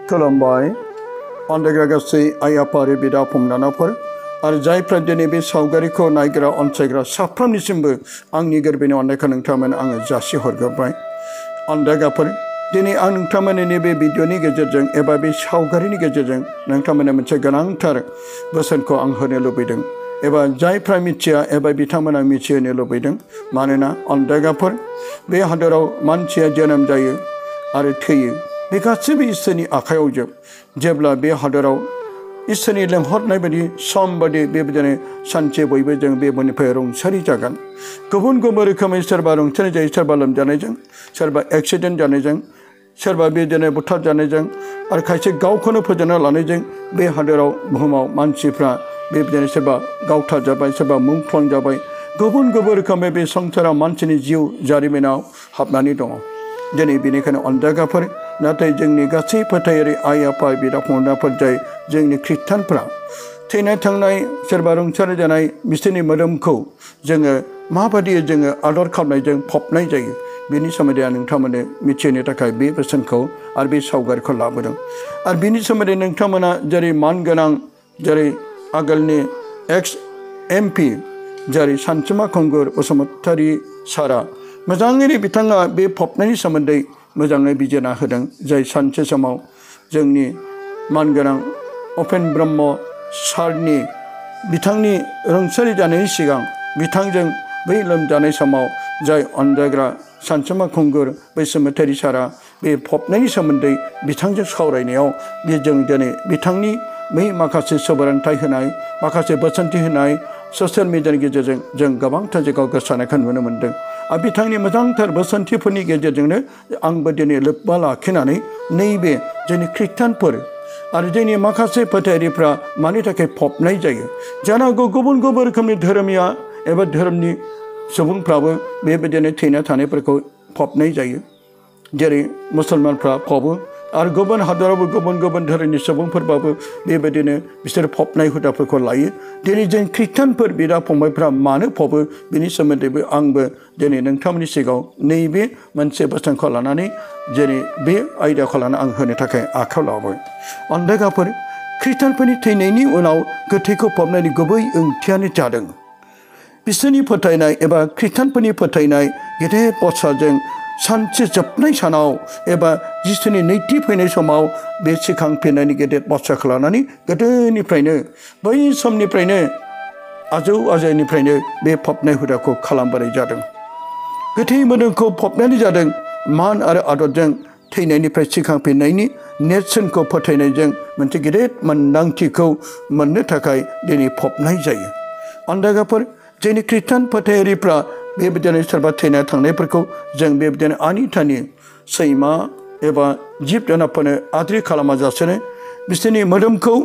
खुलुमबाय अन्दायग्रा गासै आइ आफारि बिदा फंबायफोर आरो जायफ्रा दिनै बे सावगारिखौ नायग्रा अनसायग्रा साफ्रोमनिसिमबो आंनि गोरबोनि अननायखौ नोंथांमोन आङो जासिहरग्रोबाय। अन्दायग्राफोर दिनै आं नोंथांमोननि नैबे भिडिअनि गेजेरजों एबा बे सावगारिनि गेजेरजों नोंथांमोननो मोनसे गोनांथार बोसोनखौ आं होनो लुबैदों एबा जायफ्रा मिथिया एबा बिथांमोना मिथिहोनो लुबैदों। मानोना अन्दायग्राफोर बे हादराव मानसिया जोनोम जायो आरो थैयो बे गासैबो इसोरनि आखायाव जेब्ला बे हादराव इसोरनि लेंहरनाय बायदि सम बायदि बेबायदिनो सानसे बयबो जों बे बुहुमनिफ्राय रुंसारि जागोन। गुबुन गुबुन रोखोमै सोरबा रुंसारि जायो, सोरबा लोमजानायजों, सोरबा एक्सिडेन्ट जानायजों, सोरबा बेदिनो बुथार जानायजों आरो खायसे गावखौनो फोजोबना लानायजों बे हादराव बुहुमाव मानसिफ्रा बेबायदिनो सोरबा गावथार जाबाय, सोरबा मुंख्लं जाबाय। गुबुन गुबुन रोखोमै बे संसाराव मानसिनि जिउ जारिमिनाव हाबनानै दङ। दिनै बेनिखायनो अन्दायग्राफोर नाथाय जोंनि गासै फोथायारि आइ आफा बिदा फंबायफोर जाय जोंनि खृष्टानफ्रा थैनाय थांनाय सोरबा रुंसारि जानाय बिसोरनि मोदोमखौ जोङो माबायदि जोङो आदर खालामनायजों फबनाय जायो बेनि सोमोन्दै आं नोंथांमोननो मिथिहोनो थाखाय बे बोसोनखौ आरो बे सावगारिखौ लाबोदों। आरो बिनि सोमोन्दै नोंथांमोना जेरै मानगोनां जेरै आगोलनि एक्स MP जेरै सानसुमा खुंगुर बसुमतारी सारा मोजाङैनो बिथाङा बे फबनायनि सोमोन्दै मोजाङै बिजिरना होदों। जाय सानसे समाव जोंनि मानगोनां उपेन ब्रह्म सारनि बिथांनि रुंसारि जानायनि सिगां बिथांजों बै लोमजानाय समाव जाय अन्दायग्रा सानसुमा खुंगुर बसुमतारी सारा बे फबनायनि सोमोन्दै बिथांजों सावरायनायाव बे जों दिनै बिथांनि बै माखासे सुबुरुनथाइ होनाय माखासे बोसोनथि होनाय ससियेल मिडियानि गेजेरजों जों गोबांथार जायगायाव गोसारनायखौ नुनो मोन्दों। आरो बिथांनि मोजांथार बोसोनथिफोरनि गेजेरजोंनो आंबो दिनै लोब्बा लाखिनानै नैबे जोंनि खृष्टानफोर आरो जोंनि माखासे फोथायारिफ्रा मानि थाखाय फबनाय जायो जानो हागौ गुबुन गुबुन रोखोमनि धोरोमिया एबा धोरोमनि सुबुंफ्राबो बेबायदिनो थैना थानायफोरखौ फबनाय जायो। जेरै मुसलमानफ्रा फबो आरो गुबुन हादरावबो गुबुन गुबुन धोरोमनि सुबुंफोरबाबो बेबायदिनो बिसोर फबनाय हुदाफोरखौ लायो। दिनै जों खृष्टानफोर बिदा फंबायफ्रा मानो फबो बिनि सोमोन्दैबो आंबो दिनै नोंथांमोननि सिगाङाव नैबे मोनसे बोसोनखौ लानानै जेरै बे आयदाखौ लानानै आं होनो थाखाय आखायाव लाबाय। अन्दायग्राफोर खृष्टानफोरनि थैनायनि उनाव गोथैखौ फबनायनि गुबै ओंथियानो जादों बिसोरनि फोथायनाय एबा खृष्टानफोरनि फोथायनाय गेदेर बाथ्राजों सानसे जोबनाय सानाव एबा जिसुनि नैथि फैनाय समाव बे सिखांफिननायनि गेदेर बाथ्राखौ लानानै गोदोनिफ्रायनो बै समनिफ्रायनो आजौ आजैनिफ्रायनो बे फबनाय हुदाखौ खालामबोनाय जादों। गोथै मोदोमखौ फबनानै जादों मान आरो आदरजों थैनायनिफ्राय सिखांफिननायनि नेरसोनखौ फोथायनायजों मोनसे गेदेर मोन्दांथिखौ मोननो थाखाय दिनै फबनाय जायो। अन्दायग्राफोर जोंनि खृष्टान फोथायारिफ्रा बेबायदिनो सोरबा थैना थांनायफोरखौ जों बेबायदिनो आनिथानि सैमा एबा जिब जुनारफोरनो आद्रि खालामाजासेनो बिसोरनि मोदोमखौ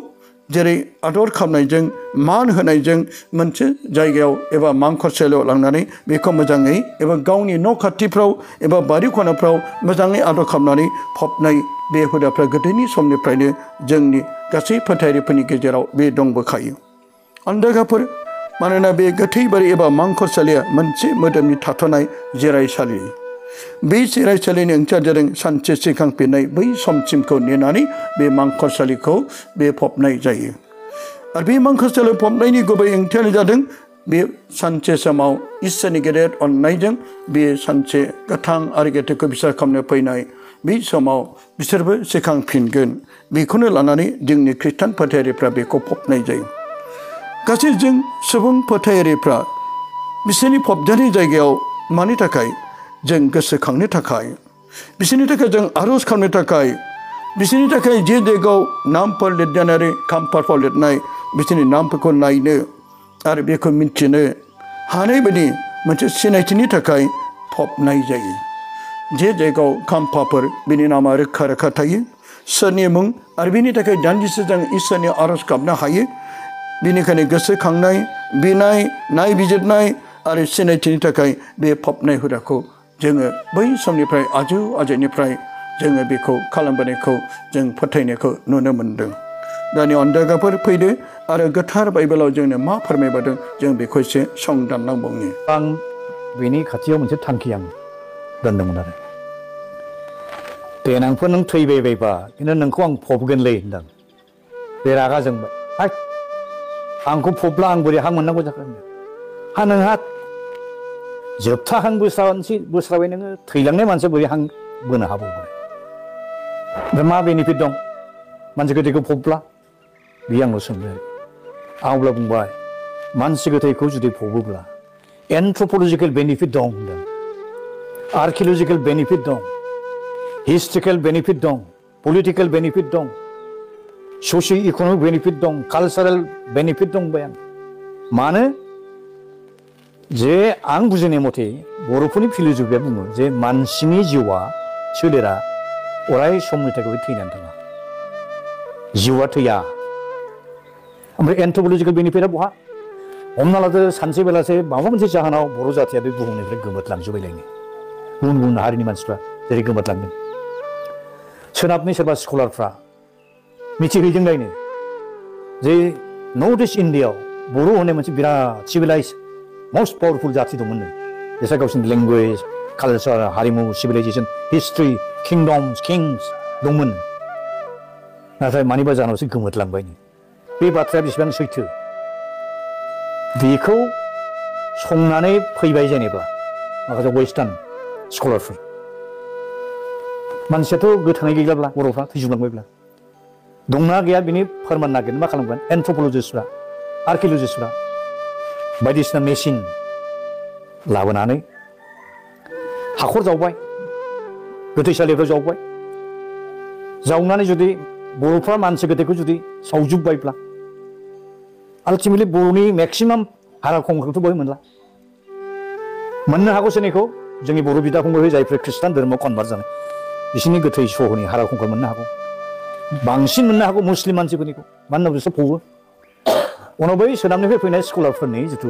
जेरै आदर खालामनायजों मान होनायजों मोनसे जायगायाव एबा मांखरसालियाव लांनानै बेखौ मोजाङै एबा गावनि न' खाथिफ्राव एबा बारि खनाफ्राव मोजाङै आदर खालामनानै फबनाय बे हुदाफ्रा गोदोनि समनिफ्रायनो जोंनि गासै फोथायारिफोरनि गेजेराव बे दंबोखायो। अन्दायग्राफोर मानोना बे गोथै बारि एबा मांखरसालिया मोनसे मोदोमनि थाथ'नाय जिरायसालि। बे जिरायसालिनि ओंथिया जादों सानसे सिखांफिननाय बै समसिमखौ नेनानै बे मांखरसालिखौ बे फबनाय जायो। आरो बे मांखरसालियाव फबनायनि गुबै ओंथियानो जादों बे सानसे समाव इसोरनि गेदेर अननायजों बे सानसे गोथां आरो गेदेरखौ बिसार खालामनो फैनाय बै समाव बिसोरबो सिखांफिनगोन बेखौनो लानानै जोंनि खृष्टान फोथायारिफ्रा बेखौ फबनाय जायो। गासै जों सुबुं फोथायारिफ्रा बिसोरनि फबजानाय जायगायाव मानि थाखाय जों गोसोखांनो थाखाय बिसोरनि थाखाय जों आर'ज खालामनो थाखाय बिसोरनि थाखाय जे जायगायाव नामफोर लिरजानाय खाम्फाफोर लिरनाय बिसोरनि नामफोरखौ नायनो आरो बेखौ मिन्थिनो हानाय बायदि मोनसे सिनायथिनि थाखाय फबनाय जायो। जे जायगायाव खाम्फाफोर बिनि नामा रोखा रोखा थायो सोरनि मुं आरो बिनि थाखाय दान्दिसे जों इसोरनि आर'ज गाबनो हायो। बेनिखायनो गोसोखांनाय बिनाय नायबिजिरनाय आरो सिनायथिनि थाखाय बे फबनाय हुदाखौ जोङो बै समनिफ्राय आजौ आजैनिफ्राय जोङो बेखौ खालामबोनायखौ जों फोथायनायखौ नुनो मोन्दों। दानि अन्दायग्राफोर फैदो आरो गोथार बाइबेलाव जोंनो मा फोरमायबोदों जों बेखौ एसे संदाननांबावनि। आं बेनि खाथियाव मोनसे थांखि आं दोनदोंमोन आरो देनांफोर नों थैबायबायबा खिन्थु नोंखौ आं फबगोनलै होनदों बे रागा जोंबाय हाय आंखौ फबब्ला आं बोरै हां मोननांगौ जाखो हा नोंहा जोबथा हां बोस्राबाय नोङो थैलांनाय मानसिया बोरै हां बोनो हाबावबाय ओमफ्राय मा बेनिफिट दं मानसि गोथैखौ फबब्ला बियो आंनाव सोंबाय आं अब्ला बुंबाय मानसि गोथैखौ जुदि फबोब्ला एन्थ्रपलजिकेल बेनिफिट दं होनदों आर्किअलजिकेल बेनिफिट दं हिस्ट्रिकेल बेनिफिट दं पलिटिकेल बेनिफिट दं ससिय' इक'नमिक बेनिफिट दं कालचारेल बेनिफिट दं बुंबाय आं मानो जे आं बुजिनाय मथे बर'फोरनि फिल'सफिया बुङो जे मानसिनि जिउआ सोलेरा अराय समनि थाखाय थैनानै थाङा जिउआ थैया ओमफ्राय एन्थ्रपलजिकेल बेनिफिटआ बहा हमना लादो सानसे बेलासे माबा मोनसे जाहोनाव बर' जाथिया बे बुहुमनिफ्राय गोमोरलांजोबबायलायनो गुबुन गुबुन हारिनि मानसिफ्रा जेरै गोमोरलांदों सोनाबनि सोरबा स्कलारफ्रा मिथिहैदोंलायनो जे नर्थ इस्ट इण्डियाआव बर' होननाय मोनसे बिराद सिभिलाइज मस्ट पावारफुल जाथि दंमोननो बिसोर गावसिनि लेंगुवेज कालचार हारिमु सिभिलाइजेसन हिस्ट्रि किंडम्स किंस दंमोन नाथाय मानिबा जाहोनावसो गोमोरलांबायनो बे बाथ्राया बेसेबां सैथो बेखौ संनानै फैबाय जेनेबा माखासे वेस्टार्न स्कलारफोर मानसियाथ' गोथाङै गैलाब्ला बर'फ्रा थैजोबलांबायब्ला दंना गैया बिनि फोरमान नागिरनो मा खालामगोन एन्थ्रपलजिस्टफ्रा आर्किअलजिस्टफ्रा बायदिसिना मेसिन लाबोनानै हाखर जावबाय गोथैसालिफ्राव जावबाय जावनानै जुदि बर'फ्रा मानसि गोथैखौ जुदि सावजोबबायब्ला आल्टिमेटलि बर'नि मेक्सिमाम हारा खंखरखौथ' बहाय मोननो हागौ सोरनिखौ जोंनि बर' बिदा फंबाय जायफोर ख्रिस्टान धोरोमाव कनभार्ट जानाय बिसोरनि गोथै सहनि हारा खंखर मोननो हागौ बांसिन मोननो हागौ मुस्लिम मानसिफोरनिखौ मानोना बिसोर फबो उनाव बै सोनाबनिफ्राय फैनाय स्कलारफोरनि जिथु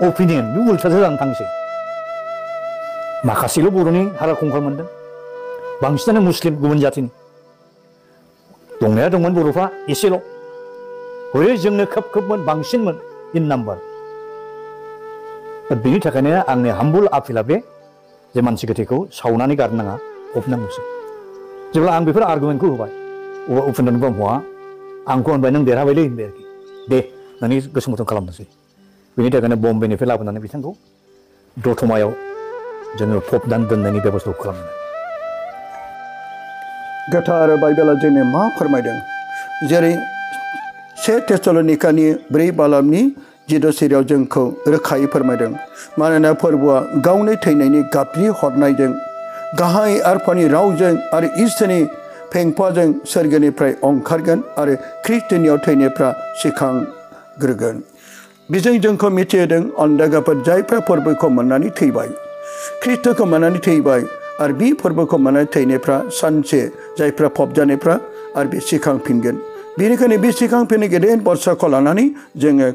अपिनियन बे उल्टासो जानानै थांसै माखासेल' बर'नि हारा खंखर मोनदों बांसिनानो मुस्लिम गुबुन जाथिनि दंनाया दंमोन बर'फ्रा एसेल' हरै जोंनो खोबमोन बांसिनमोन इन नाम्बार बेनि थाखायनो आंनि हाम्बुल आपिला बे जे मानसि गोथैखौ सावनानै गारनाङा फबनांगौसो जेब्ला आं बेफोर आर्गुमेन्टखौ होबाय उपेन्द्र ब्रह्मआ आंखौ होनबाय नों देरहाबायलै होनबाय आरोखि दे नोंनि गोसो मथन खालामनोसै बेनि थाखायनो बम्बेनिफ्राय लाबोनानै बिथांखौ दतमायाव जोङो फबनानै दोननायनि बेबस्थाखौ खालामदों गोथार बाइबेला जोंनो मा फोरमायदों जेरै 1 थेसलनिकानि 4 बालामनि 10 सिरियाव जोंखौ रोखायै फोरमायदों मानोना फोरबोआ गावनि थैनायनि गाबज्रि हरनायजों गाहाय आरफानि रावजों आरो इसोरनि फेंफाजों सोरगोनिफ्राय ओंखारगोन आरो ख्रिस्टनियाव थैनायफ्रा सिखांग्रोगोन बेजों जोंखौ मिथिहोदों अन्दागाफोर जायफ्रा फोरबोखौ मोननानै थैबाय ख्रिस्टखौ मोननानै थैबाय आरो बे फोरबोखौ मोननानै थैनायफ्रा सानसे जायफ्रा फबजानायफ्रा आरो बे सिखांफिनगोन बेनिखायनो बे सिखांफिननाय गेदेर बाथ्राखौ लानानै जोङो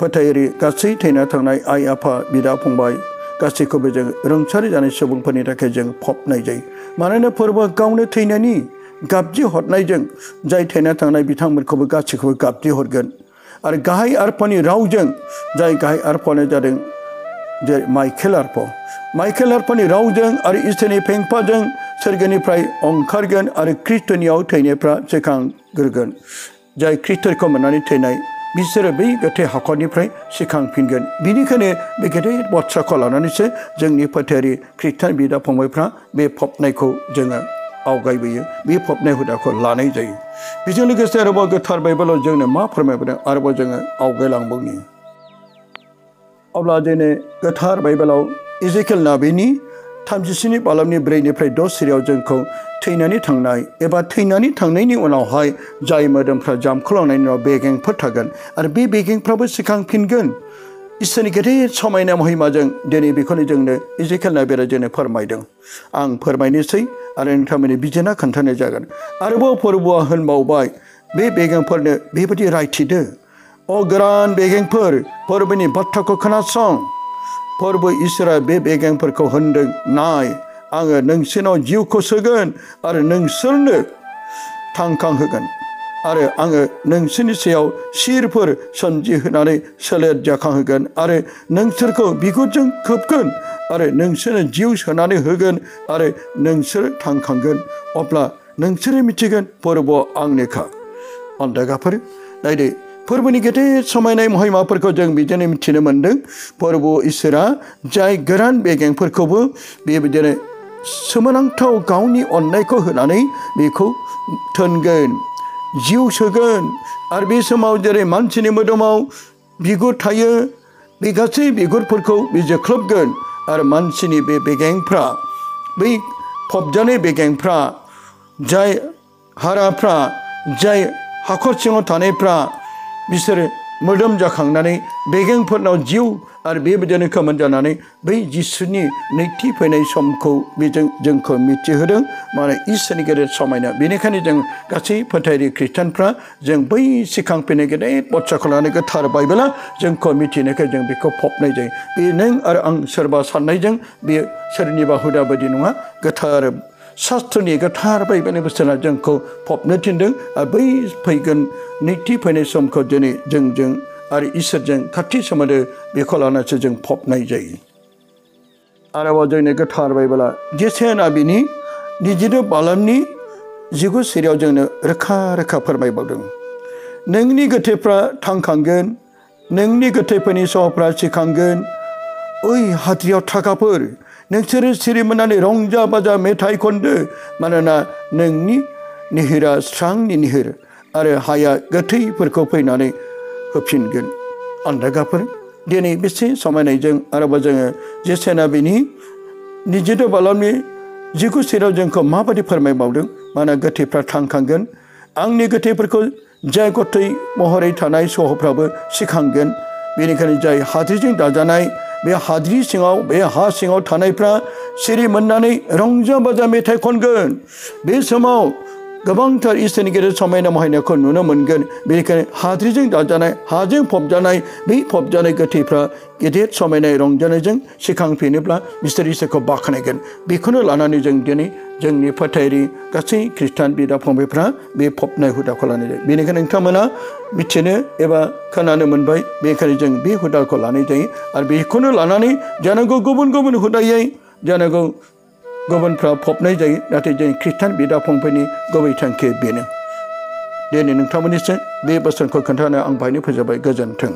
फोथायारि गासै थैना थांनाय आइ आफा बिदा फंबाय गासैखौबो जों रुंसारि जानाय सुबुंफोरनि थाखाय जों फबनाय जायो मानोना फोरबोआ गावनो थैनायनि गाबज्रि हरनायजों जाय थैना थांनाय बिथांमोनखौबो गासैखौबो गाबज्रि हरगोन आरो गाहाय आरफानि रावजों जाय गाहाय आरफानो जादों जे माइकेल आरफानि रावजों आरो इसोरनि फेंफाजों सोरगोनिफ्राय ओंखारगोन आरो ख्रिस्टनियाव थैनायफ्रा सिखांग्रोगोन जाय ख्रिस्टखौ मोननानै थैनाय बिसोरो बै गोथै हाखरनिफ्राय सिखांफिनगोन बेनिखायनो बे गेदेर बाथ्राखौ लानानैसो जोंनि फोथायारि ख्रिस्टान बिदा फंबायफ्रा बे फबनायखौ जोङो आवगायबोयो बे फबनाय हुदाखौ लानाय जायो बेजों लोगोसे आरोबाव गोथार बाइबेलाव जोंनो मा फोरमायबोदों आरोबाव जोङो आवगायलांबावनि अब्ला दिनै गोथार बाइबेलाव इजिकेल नाबिनि 37 बालामनि 4-6 सिरियाव जोंखौ थैनानै थांनाय एबा थैनानै थांनायनि उनावहाय जाय मोदोमफ्रा जामखुलांनायनि उनाव बेगेंफोर थागोन आरो बे बेगेंफ्राबो सिखांफिनगोन इसोरनि गेदेर समायना महिमाजों दिनै बेखौनो जोंनो इजिकेल नाबिया जोंनो फोरमायदों आं फोरमायनोसै आरो नोंथांमोननि बिजेना खोन्थानाय जागोन आरोबाव फोरबोआ होनबावबाय बे बेगेंफोरनो बेबायदि रायथिदो अ गोरान बेगेंफोर फोरबोनि बाथ्राखौ खोनासं फोरबो इसोरा बे बेगेंफोरखौ होनदों नाय आङो नोंसोरनाव जिउखौ सोगोन आरो नोंसोरनो थांखांहोगोन आरो आङो नोंसोरनि सायाव सिरफोर सोमजिहोनानै सोलेर जाखांहोगोन आरो नोंसोरखौ बिगुरजों खोबगोन आरो नोंसोरनो जिउ सोनानै होगोन आरो नोंसोर थांखांगोन अब्ला नोंसोरो मिथिगोन फोरबोआ आंनिखा अन्दागाफोर नायदो फोरबोनि गेदेर समायनाय महिमाफोरखौ जों बिदिनो मिथिनो मोन्दों फोरबो इसोरा जाय गोरान बेगेंफोरखौबो बेबायदिनो सोमोनांथाव गावनि अननायखौ होनानै बेखौ थोनगोन जिउ सोगोन आरो बे समाव जेरै मानसिनि मोदोमाव बिगुर थायो बे गासै बिगुरफोरखौ बे जोख्लोबगोन आरो मानसिनि बे बेगेंफ्रा बै फबजानाय बेगेंफ्रा जाय हाराफ्रा जाय हाखर सिङाव थानायफ्रा बिसोरो मोदोम जाखांनानै बेगेंफोरनाव जिउ आरो बेबायदिनो खोमोन जानानै बै जिसुनि नैथि फैनाय समखौ बेजों जोंखौ मिथिहोदों माने इसोरनि गेदेर समायना बेनिखायनो जों गासै फोथायरि खृष्टानफ्रा जों बै सिखांफैनाय गेदेर बाथ्राखौ लानानै गोथार बाइबेला जोंखौ मिथिनायखाय जों बेखौ फबनाय जायो बे नों आरो आं सोरबा साननायजों बेयो सोरनिबा हुदा बायदि नङा गोथार शास्त्रनि गोथार बाइबेलनि बोसोना जोंखौ फबनो थिनदों आरो बै फैगोन नैथि फैनाय समखौ दिनै जोंजों आरो इसोरजों खाथि सोमोन्दो बेखौ लानानैसो जों फबनाय जायो आरोबाव जोंनि गोथार बाइबेला जेसेना बिनि निजिनो बालामनि 19 सिरियाव जोंनो रोखा रोखा फोरमायबावदों नोंनि गोथैफ्रा थांखांगोन नोंनि गोथैफोरनि सहफ्रा सिखांगोन ओइ हाद्रियाव थाखाफोर नोंसोरो सिरि मोननानै रंजा बाजा मेथाइ खनदो मानोना नोंनि निहिरा स्रांनि निहिर आरो हाया गोथैफोरखौ फैनानै होफिनगोन अन्दागाफोर दिनै बेसे समायनायजों आरोबाव जोङो जेसेना बिनि निजिद बालामनि 19 सिरियाव जोंखौ माबायदि फोरमायबावदों मानोना गोथैफ्रा थांखांगोन आंनि गोथैफोरखौ जाय गोथै महरै थानाय सहफ्राबो सिखांगोन बेनिखायनो जाय हाद्रिजों दाजानाय बे हाद्रि सिङाव बे हा सिङाव थानायफ्रा सिरि मोननानै रंजा बाजा मेथाइ खनगोन बे समाव गोबांथार इसोरनि गेदेर समायना महायनायखौ नुनो मोनगोन बेनिखायनो हाद्रिजों दाजानाय हाजों फबजानाय बै फबजानाय गोथैफ्रा गेदेर समायनाय रंजानायजों सिखांफिनोब्ला बिसोर इसोरखौ बाख्नायगोन बेखौनो लानानै जों दिनै जोंनि फोथायरि गासै खृष्टान बिदा फंबायफ्रा बे फबनाय हुदाखौ लानाय जायो बेनिखायनो नोंथांमोना मिथिनो एबा खोनानो मोनबाय बेनिखायनो जों बे हुदाखौ लानाय जायो आरो बेखौनो लानानै जानांगौ गुबुन गुबुन हुदायै जानांगौ गुबुनफ्रा फबनाय जायो नाथाय जों खृष्टान बिदा फंबायनि गुबै थांखिया बेनो दिनै नोंथांमोननिसिम बे बोसोनखौ खोन्थानो आं बाहायनो फोजोबबाय गोजोन्थों